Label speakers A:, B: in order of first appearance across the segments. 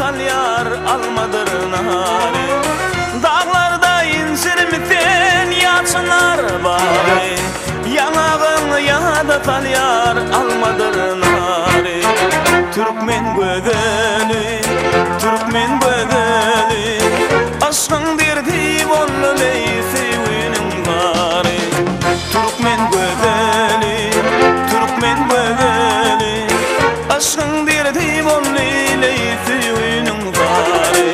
A: salýar almadyr nary. Daglarda injirmi sen ýa çynar bary, Ýaňagyň ýada salýar almadyr nary. Türkmen gözeli, türkmen gözeli, Yşkyň derdi boldy leý söýginiň zary. Türkmen gözeli, türkmen gözeli, Yşkyň derdi boldy leý söýginiň zary.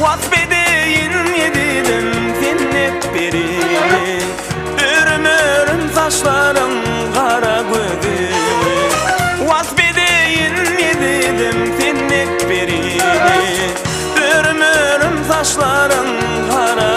A: Wasp edeýin ezizim sennet perini, Örüm-örüm saçlaryň gara gözüňi. Wasp edeýin ezizim sennet perini, Örüm-örüm saçlaryň gara.